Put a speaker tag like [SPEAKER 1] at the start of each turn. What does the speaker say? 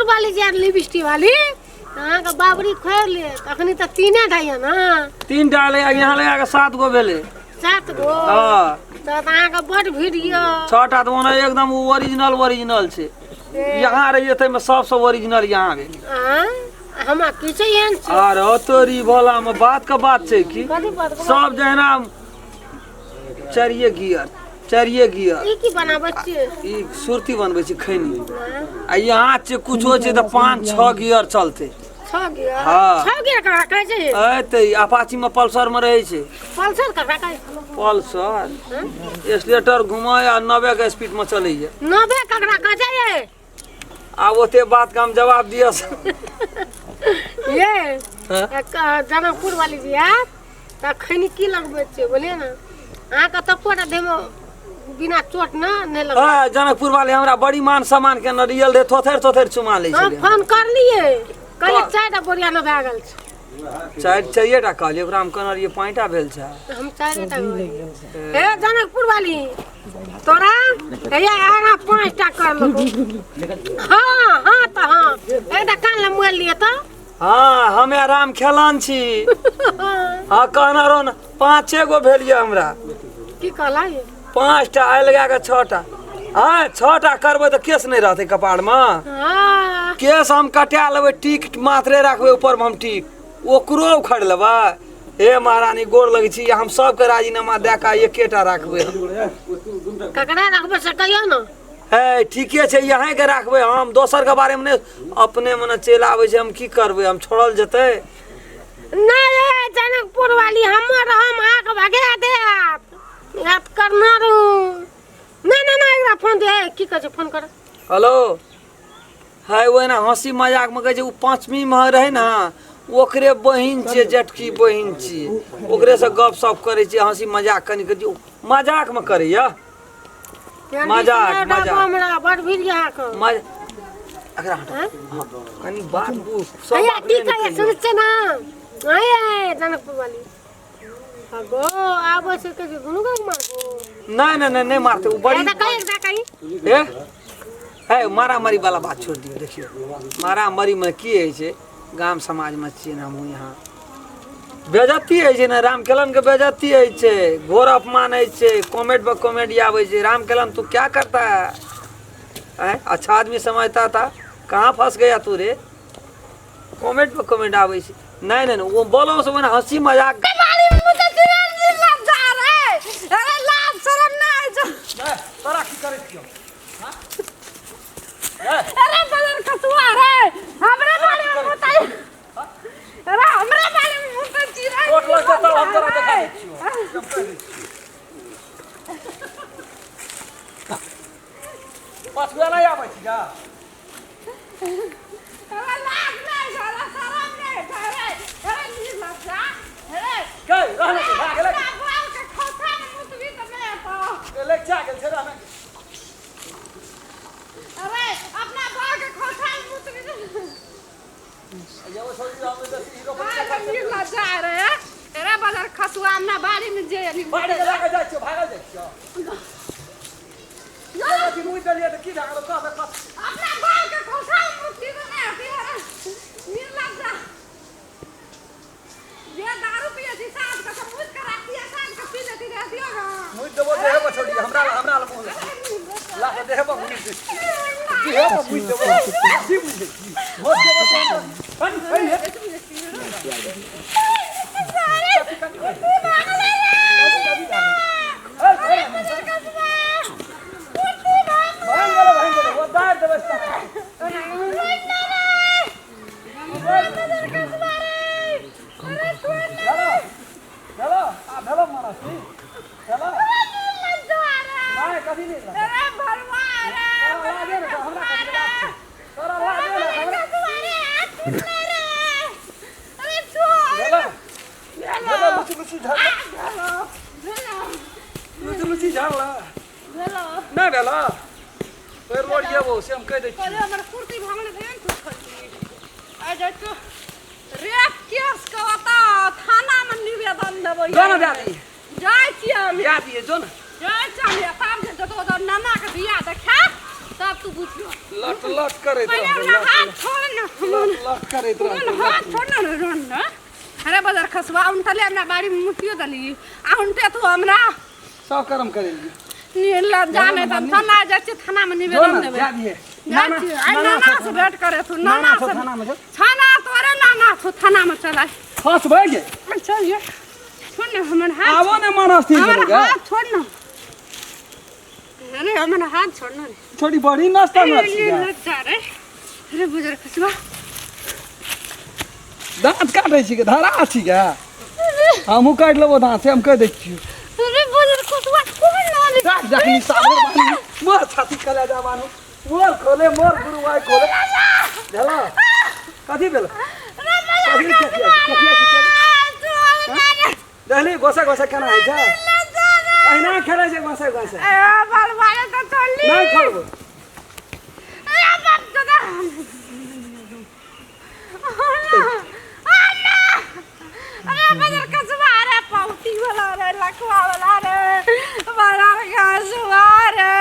[SPEAKER 1] वाली जे लिपस्टिक वाली अहाँके बाबरी खोलि ले अखनी तऽ तीने टा यऽ ने।
[SPEAKER 2] 3 टा लगा यहाँ लगा के 7 गो भेलै।
[SPEAKER 1] 7 गो?
[SPEAKER 2] हँ।
[SPEAKER 1] तऽ अहाँके बड भीड़ यऽ।
[SPEAKER 2] 6 टा तऽ ओना एकदम ओरिजिनल ओरिजिनल छै। यहाँ रहिए ताहिमे सबसँ ओरिजिनल यहाँ भेल।
[SPEAKER 1] आँय, हमरा किछु एहन छै।
[SPEAKER 2] आर तोरी भोला मे बात के बात छै की।
[SPEAKER 1] कथी बात के?
[SPEAKER 2] सब जहिना चारिये गियर, चारिये गियर।
[SPEAKER 1] ई की बनाबै छियै?
[SPEAKER 2] ई सुरती बनबै छी खैनी। आ यहाँ छै कुछो छै तऽ 5-6 गियर चलतै।
[SPEAKER 1] 6 गियर?
[SPEAKER 2] हँ।
[SPEAKER 1] 6 गियर ककरा कहै छै?
[SPEAKER 2] ए तऽ अपाची मे पल्सर मे रहै छै।
[SPEAKER 1] पल्सर ककरा कहै छै?
[SPEAKER 2] पल्सर एक्सलेटर घुमाय आ 90 के स्पीड मे चलैया।
[SPEAKER 1] 90 ककरा कहै छै ये?
[SPEAKER 2] आब ओते बात के हम जवाब दिअ?
[SPEAKER 1] ये।
[SPEAKER 2] हँ?
[SPEAKER 1] एक, जनकपुर वाली जी आयत तऽ खैनी की लगबै छियै बोलिए ने? अहाँके तऽ एको टा देहमे बिना चोट ने नहि लगबै।
[SPEAKER 2] हँ, जनकपुर वाले हमरा बड़ी मान सम्मान के रियल रे थोथेर थोथेर चुमा लै
[SPEAKER 1] हम
[SPEAKER 2] छलै।
[SPEAKER 1] फोन करलियै, कहलियै 4 टा बोरिया ने भए गेल छै।
[SPEAKER 2] चारि, चारिये टा कहलियै ओकरा, हम कहने रहियै 5 टा भेल छै।
[SPEAKER 1] हम चारिटा कहलियै। हे जनकपुर वाली, तोरा हैया आगा 5 टा कर लेबो। हँ हँ, तऽ हँ, एकटा कान लए मोबाइल लिअ तऽ।
[SPEAKER 2] हँ, हमे राम खेलन छी। हँ, कहने रहो ने 5 गो भेल यऽ हमरा।
[SPEAKER 1] की कहला?
[SPEAKER 2] 5 टा आइ लगा कऽ 6 टा। हँ, 6 टा करबै तऽ केस नहि रहतै कपारमे? केस हम कटा लेबै, टीक मात्रे राखबै ऊपरमे, हम टीक ओकरो उखाड़ि लेबै। हे महारानी, गोर लगै छी, हम सबके राजीनामा दए कऽ एकेटा राखबै हम।
[SPEAKER 1] ककरा राखबै से कहियौ ने।
[SPEAKER 2] हे, ठीके छै, यहीँके राखबै हम, दोसरके बारेमे नहि। अपने मने चलि आबै छै, हम की करबै? हम छोड़ल जेतै?
[SPEAKER 1] नहि हे जनकपुर वाली, हमर हम अहाँके भगा देब, याद करना रहू। नहि नहि नहि, एकरा फोन दे। की कहै छै? फोन कर।
[SPEAKER 2] हेलो, है ओहिना हँसी मजाकमे कहै छै, ओ पाँचवीमे रहै ने, ओकरे बहिन छियै, जेठकी बहिन छियै, ओकरेसँ गप सप करै छियै, हँसी मजाक कनि करै छियै, मजाकमे करैया। मजाक, मजाक।
[SPEAKER 1] हमरा बड़ भीड़ अहाँके।
[SPEAKER 2] मजा एकरा हटा। हँ, कनि बात बुझ सब।
[SPEAKER 1] हैया
[SPEAKER 2] बात
[SPEAKER 1] की
[SPEAKER 2] नहि
[SPEAKER 1] कहै
[SPEAKER 2] कहियौ।
[SPEAKER 1] सुनै छियै ने? हे जनकपुर वाली, अगो आबै छै, कहै छै दुनू के मारबो।
[SPEAKER 2] नहि नहि नहि नहि मारतै ओ बड़ी।
[SPEAKER 1] एकटा कही, एकटा कही।
[SPEAKER 2] हे हे, मारामारी वाला बात छोड़ि दियौ। देखियौ, मारामारीमे की होइ छै, गाम समाजमे छियै ने हमहूँ, यहाँ बेजती होइ छै ने, रामखेलनके बेजती होइ छै, घोर अपमान होइ छै, कमेंट पर कॉमेडी आबै छै, रामखेलन तू क्या करता है? आँय, अच्छा आदमी समझता था, कहाँ फंस गया तू रे? कमेंट पर कमेंट आबै छै। नहि नहि नहि, ओ बोलो से मने हँसी मजाक।
[SPEAKER 3] अरे लाज शरम नहीं जो।
[SPEAKER 2] तोरा की करै छियौ?
[SPEAKER 3] अरे बदर खसुआ रे, हमरे बारे में बताई। अरे हमरे बारे में मुंह पे चिरा।
[SPEAKER 2] चोट लगतै तब हम तोरा देखा दै छियौ। हम कहि दै छियौ। पछुआ नहि आबै छी जा।
[SPEAKER 3] अरे लाज नहीं, अरे शरम नहीं, अरे अरे निर्लज्जा अरे।
[SPEAKER 2] गई रहने दे, भए गेलै।
[SPEAKER 3] अपना बाल के खोखा में मुतबी तऽ नहि हेतौ।
[SPEAKER 2] ले जा गेल छै, रहने दे।
[SPEAKER 3] अरे अपना बाल के खोखा में मुतबी तऽ
[SPEAKER 2] ये वो छोड़ी हम इधर हीरो पर।
[SPEAKER 3] अरे निर्लज्जा रे, अरे बदर खसुआ, अपना बाड़ी में जे
[SPEAKER 2] बाड़ी के लए के जाइ छियौ, भागल जाइ छियौ। अथी मुइ देलियै तऽ की भए गेलौ? कह तऽ कह।
[SPEAKER 3] अपना बाल के खोखा में मुतबी तऽ नहि हेतै। अरे निर्लज्जा, जे दारू पिए छी साँझ के से मुइत के राखती आ साँझ के पी लेती रहती हो ना।
[SPEAKER 2] मुइ देबो देहे पर, छोड़ी हमरा हमरा लग मुँह ला के देहे पर मुइ दे, देहे पर मुइ देबो। की बुझै छी? भोज देबो तऽ कनि हे हे। भागि गेलै, भागि गेलै, ओ दारि देबै। भेलो भेलो, आ भेलो मनस्वी, भेलो नहि कथी नहि तोरा लाजे ने, हमरा कथी बात छै? तोरा लाजे ने हमरा। भेलो भेलो, लुची लुची झाड़, लुची लुची झाड़ नहि भेलो, फेर रोड जेबो से हम कहि दै छी।
[SPEAKER 3] हमर कुर्ती भांगले भेल, तू खली आ जाइ तो रेप केस के ओतऽ थाना में निवेदन देबै।
[SPEAKER 2] जो ने दए दिहे।
[SPEAKER 3] जाइ छियै हम।
[SPEAKER 2] दए दिहे, जो ने।
[SPEAKER 3] जाइ छियै हम, तब जे जतो ओतऽ नाना के बियाह देखा। तब तू बुझलो।
[SPEAKER 2] लट लट करैत
[SPEAKER 3] पहिले
[SPEAKER 2] रहतौ,
[SPEAKER 3] हमरा
[SPEAKER 2] लट
[SPEAKER 3] हाथ छोड़ न।
[SPEAKER 2] लट लट करैत
[SPEAKER 3] हमर
[SPEAKER 2] रहतौ।
[SPEAKER 3] हाथ छोड़ न रोन न। अरे बजर खसवा, उनटले हमरा बाड़ी में मुठियो दली आ उनटे तू हमरा
[SPEAKER 2] सब कर्म करेलियै।
[SPEAKER 3] नीला जाने तब थाना जाइ छियै, थाना में
[SPEAKER 2] जो
[SPEAKER 3] निवेदन
[SPEAKER 2] न
[SPEAKER 3] देबै।
[SPEAKER 2] जा दिहे।
[SPEAKER 3] जाइ छियै आइ नाना से भेंट करे तू। नाना
[SPEAKER 2] नाना
[SPEAKER 3] से
[SPEAKER 2] से थाना में जो।
[SPEAKER 3] थाना तोरे नाना छौ, थाना में चल आइ।
[SPEAKER 2] फसबै गे।
[SPEAKER 3] चल ये, छोड़ न हमर हाथ।
[SPEAKER 2] आबो ने मन स्थिर
[SPEAKER 3] हमर
[SPEAKER 2] भेलै गे।
[SPEAKER 3] हाथ छोड़ न। अरे हमर हाथ छोड़ न रे।
[SPEAKER 2] छोड़ी बड़ी नाश्ता न
[SPEAKER 3] अरे
[SPEAKER 2] छी गे।
[SPEAKER 3] लज्जा रे। अरे बुजर खसवा,
[SPEAKER 2] दाँत काटै छी गे, धरा छी गे। हमहूँ काटि लेबो दाँत से, हम कहि दै छियौ।
[SPEAKER 3] अरे बुजर खसवा, छोड़ न रे।
[SPEAKER 2] जा जखनी साबुन बानू मोर छाती कलेजा बानू मोर खोले मोर गुरु आइ खोले भेलो। कथी भेलो? कथी कथी कथी? देखली गोसा गोसा केना होइ छै? अहिना खेलै छै गोसा गोसा।
[SPEAKER 3] ए बाल बाल तऽ छोड़ली।
[SPEAKER 2] नहि छोड़बो।
[SPEAKER 3] ए बाप दादा, अरे बजर कसवा रे, पाउटी वाला रे, लखवा वाला रे, बजर कसवा रे।